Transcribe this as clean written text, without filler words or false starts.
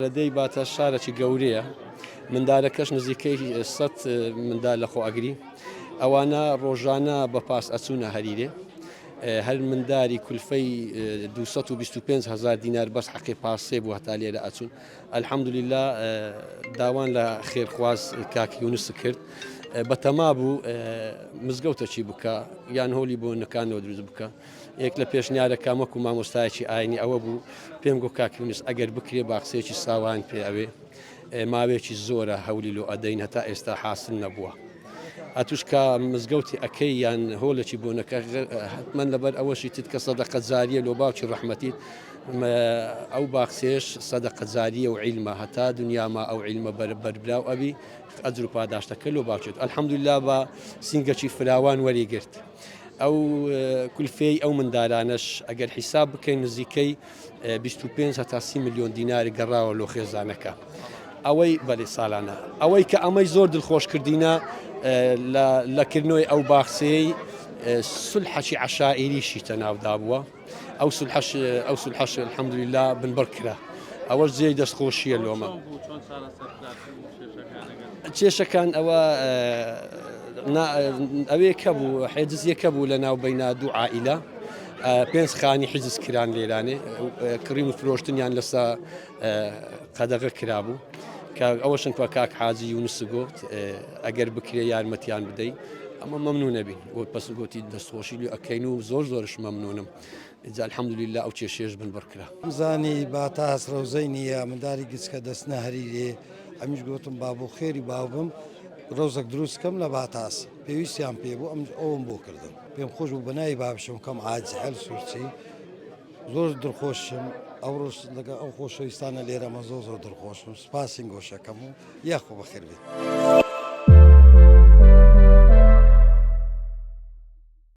بەلەدەی باتە شارەکی گەورەیە مندالەکەش نزیکەی سە مندال لەخۆ ئەگری ئەوانە ڕۆژانە بە پاس ئەچوونە هەریرێ هەر منداری کولفەی 225 هزار دینار بەس حەقی پاسێ بوو هەتا لێرە ئەچوون الحەمدللا داوان لە خێرخواز کاک یونس کرد بەتەما بوو مزگەوتەکی بکە یان هۆلی بۆ نەکانەوە دروست بکە یەک لە پێشنیارەکان وەکو مامۆستایەکی ئاینی ئەوە بوو پێم گۆ کاک یونس ئەگەر بکرێ باخچەیەکی ساوان پێ ئەوێ ماوەیەکی زۆرە هەولی لۆ ئەدەین هەتا ئێستا حاصل نەبووە ئەتوش کە مزگەوتی ئەەکەی یان هۆلێکی بۆنەکە حتمما لەبەر ئەوەشی تت کە سەدەقە جاریە لۆ باوکی ڕەحمەتیت ئەو باخچەیەش سەدەقە جاریە و عیلمە هەتا دنیاما ئەو عیلمە بەر بەربراو ئەبی ئەجر و پاداشتەکە لۆ باوکێت الحمدلله بە سینگەکی فراوان وەریگرت. ئەو کولفەی ئەو مندالانەش ئەگەر حیساب بکەین نزیکەی 25 هەتا 30 ملیۆن دینار گەڕاوە لۆ خێزانەکە ئەوەی بەێ ساڵانە ئەوەی کە ئەمەی زۆر دڵخۆش کردینە لە کردنەوەی ئەو باخچەیە سولحەکی عشائیریشی تەناودا بووە ئەو سولحەش ئەو سولحەش الحمدلله بنبڕ کرا ئەوەش جێی دەستخۆشیە لۆمە کێشەکان ئەوە ئەوێ کە بوو حێجز یەکە بوو لە ناو بەینا دوو عائلە پێنج خانی حیجز کران لێرانێ کڕین و فرۆشتنیان لەسە قەدەغە کرابوو کە ئەوەشن کە کاک حاجی یونس گوت ئەگەر بکرێ یارمەتیان بدەیت ئەمە مەمنونە بین وە پس گوتی دەستخۆشی لێ ئەکەین و زۆر زۆرش مەمنونم جا الحمدللە ئەو کێشەیەش بنبڕ کرا. زانی باتاس ڕەوزەی نییە منداری گچکە دەچنە هەریرێ ئەمیش گۆتم با بۆ خێری باوبم ڕەوزەک دروست کەم لە باتاس پێویستیان پێ بوو ئەم ئەوم بۆ کردم پێم خۆش بوو بەناوی بابشم کەم عاجز حەل سوورچی زۆر دڵخۆشم ئەوڕۆش لەگەڵ ئەو خۆشەویستانە لێرەمە زۆر زۆر دڵخۆشم سوپاسی گۆشەکەم و یاخۆ بەخێر بێت.